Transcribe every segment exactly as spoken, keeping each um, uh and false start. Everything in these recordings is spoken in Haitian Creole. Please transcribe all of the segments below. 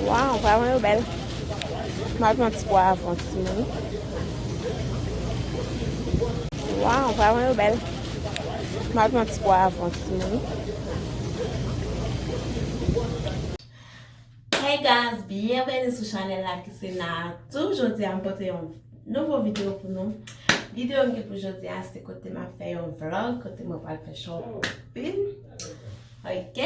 Waw, vrèman yo bèl. M al pran ti pwa avan, timoun. Waw, vrèman yo bèl. M al pran ti pwa avan, timoun. Hey guys, byenveni sou chanèl la ki se Natou. Jodi a m pote yon nouvo videyo pou nou. Videyo m gen pou jodi a se kote m ap fè yon vlog, kote mwen pral fè shopping. Ok?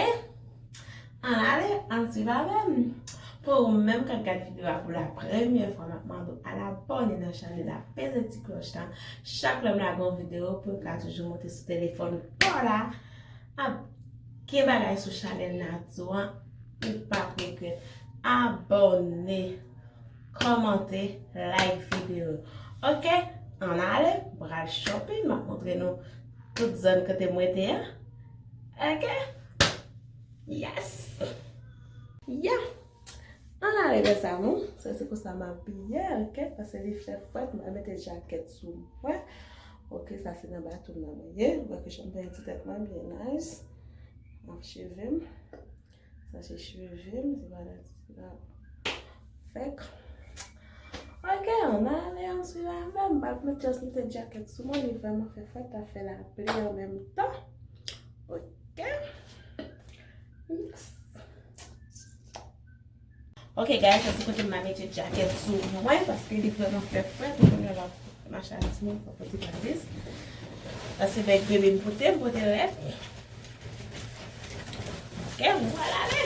Ann ale, ann swiv avè m. Pou ou menm k ap gad videyo a pou la premyè fwa, m ap mande w al abòne nan chanèl la, peze ti klòch la. Chak lè m lage yon videyo, pou l ka toujou monte sou telefòn pa w la. Ap gen bagay sou chanèl Natou an, ou p ap regrèt. Abòne, kòmante, like videyo. Ok, ann ale, m pral shopping, m ap montre nou tout zòn kote m rete an. Ok? Yes! Yeah! Ann ale, mes amours. Sa se konsa m abiye, ok? Paske li fè frèt, m al mete jakèt sou mwen. Ok, sa se nan baton nan mwen ye. Ou wè ke jan m penyen ti tèt mwen byen nice. M ap cheve m. Sa se cheve m, se pa la, se pa fèk. Ok, ann ale, ann swiv avè m. M ap met, just mete jakèt sou mwen, li vrèman fè frèt, ap fè lapli an menm tan. Ok. Yes. Ok, guys, sa se kote m a mete jakèt sou mwen, paske li vrèman fè frèt, mwen menm m ap mache ak timoun, fò pote valiz. Sa se bèg bebe m pote, m pote rèd. Ok, m pral ale.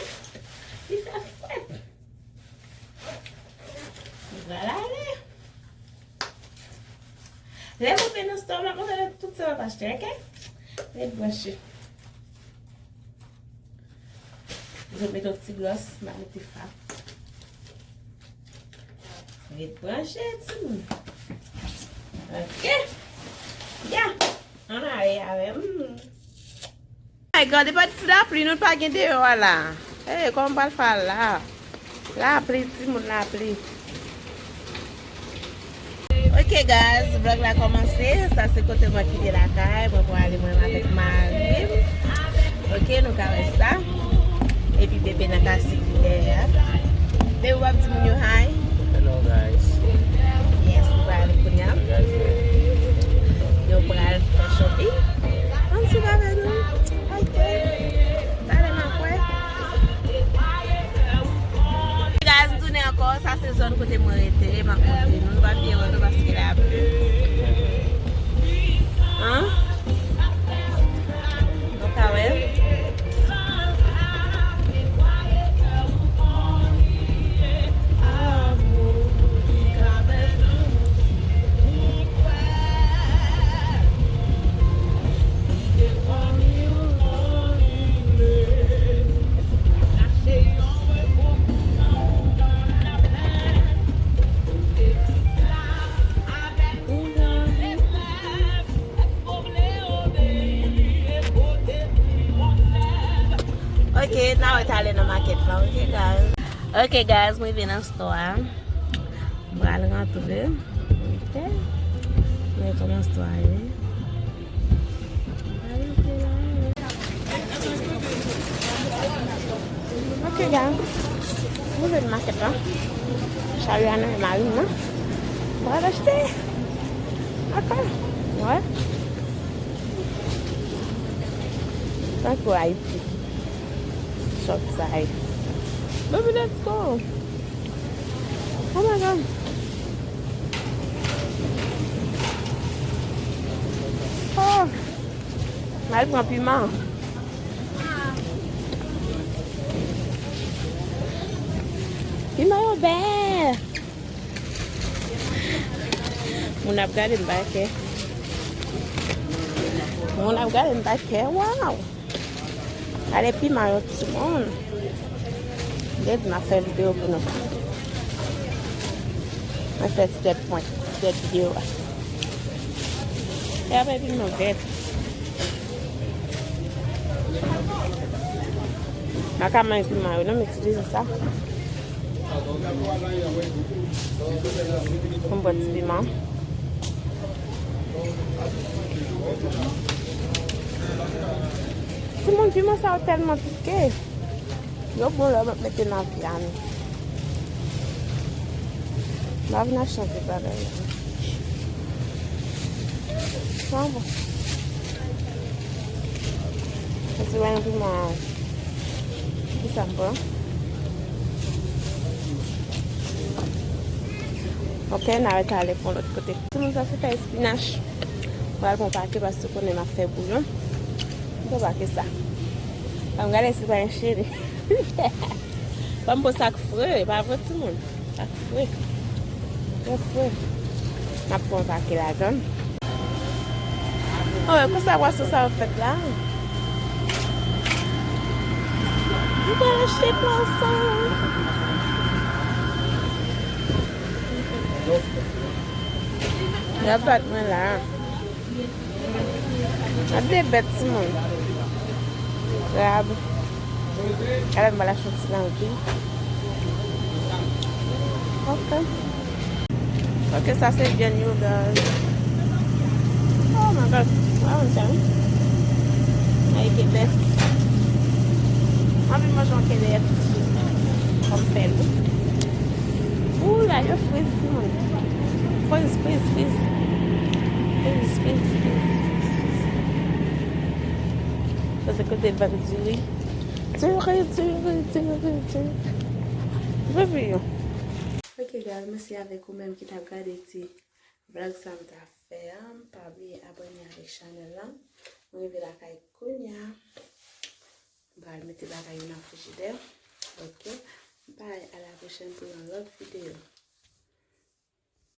Li fè frèt. M pral ale. Lè m rive nan store, m ap montre nou tout sa m ap achte, ok? Ret branche. Mwen mete yon ti glòs, m a mete fa. Ret branche, timoun. Ok. Ya. Ann ale avè m. My God, e pa di lapli, nou pa gen deyò a la. Hey, kòman m pral fè la? Lapli, timoun, lapli. Ok, guys, vlog la kòmanse. Sa se kote mwen kite lakay. Mwen pral ale mwen avèk mari m. Ok, nou ka wè sa. Epi bebe nan ka swiv dèyè. Bebe, w ap di moun yo hi. Hello, guys. Yes, nou pral ale kounye a. Guys, yeah. Yo pral fè shopping. Ann swiv avè nou. Ok. Talè n ap wè. Guys, m tounen ankò. Sa se zòn kote mwen rete. M ap montre nou. Nou pa bliye wè nou paske lapli. Hein? Nou ka wè. Ok, n a wè talè nan makèt la, ok, guys. Ok, guys, mwen rive nan store a. M pral rantre. Ok. Men kòman store a ye. Ok, guys. Mwen vin makèt la. Chari a nan men mari m nan. Pral achte. Ok. Wè. Tankou Ayiti. Shop sa ye. Baby, let's go. Oh my God. Oh. M al pran piman. Piman yo bèl. Moun ap gade m pa kè. Moun ap gade m pa kè. Waw. Gade piman yo, timoun. M te di m ap fè videyo pou nou. Mwen fè ti tèt mwen, ti tèt videyo a. E apre piman vèt. M pa ka manje piman yo non, m itilize sa. Pou m pran ti piman. Timoun, piman sa yo tèlman pike. Yo bon lè w mete nan vyann. M ap vin achte anpil bagay. Sa bon. Mwen se wè yon piman. Ki sa m pran? Ok, n a retale pou lòt kote. Timoun, sa se fè espinach. Mwen al pran pake paske konnen m ap fè bouyon. M pran pake sa. Ban m gade si pa yon cheri. Ban m pran sa k fre, pa vre timoun. Sa k fre. Sa k fre. N ap pran pake ladann. Oh, konsa pwason sa yo fèt la. M pral achte pwason. Y ap bat mwen la. Gade de bèt timoun. Krab. Gade m al achte ti lanbi. Ok. Ok, sa se vyann yo, guys. Oh my God. Mwen renmen sa wi. Ay, ke bèt. Mwen anvi manje yon ke bèt. Kòm fè l wi. Ooh la, yo friz timoun. Friz, friz, friz. Friz, friz, friz, friz, friz. Sa se kote l vann diri. Diri, diri, diri, diri. Reviyon. Ok, guys, mèsi avèk ou menm ki t ap gade ti vlog sa m t ap fè an. Pa bliye abòne avèk chanèl lan. Mwen rive lakay kounya. M pral mete bagay yo nan frijidè. Ok. Bye, à la prochaine pou yon lòt videyo.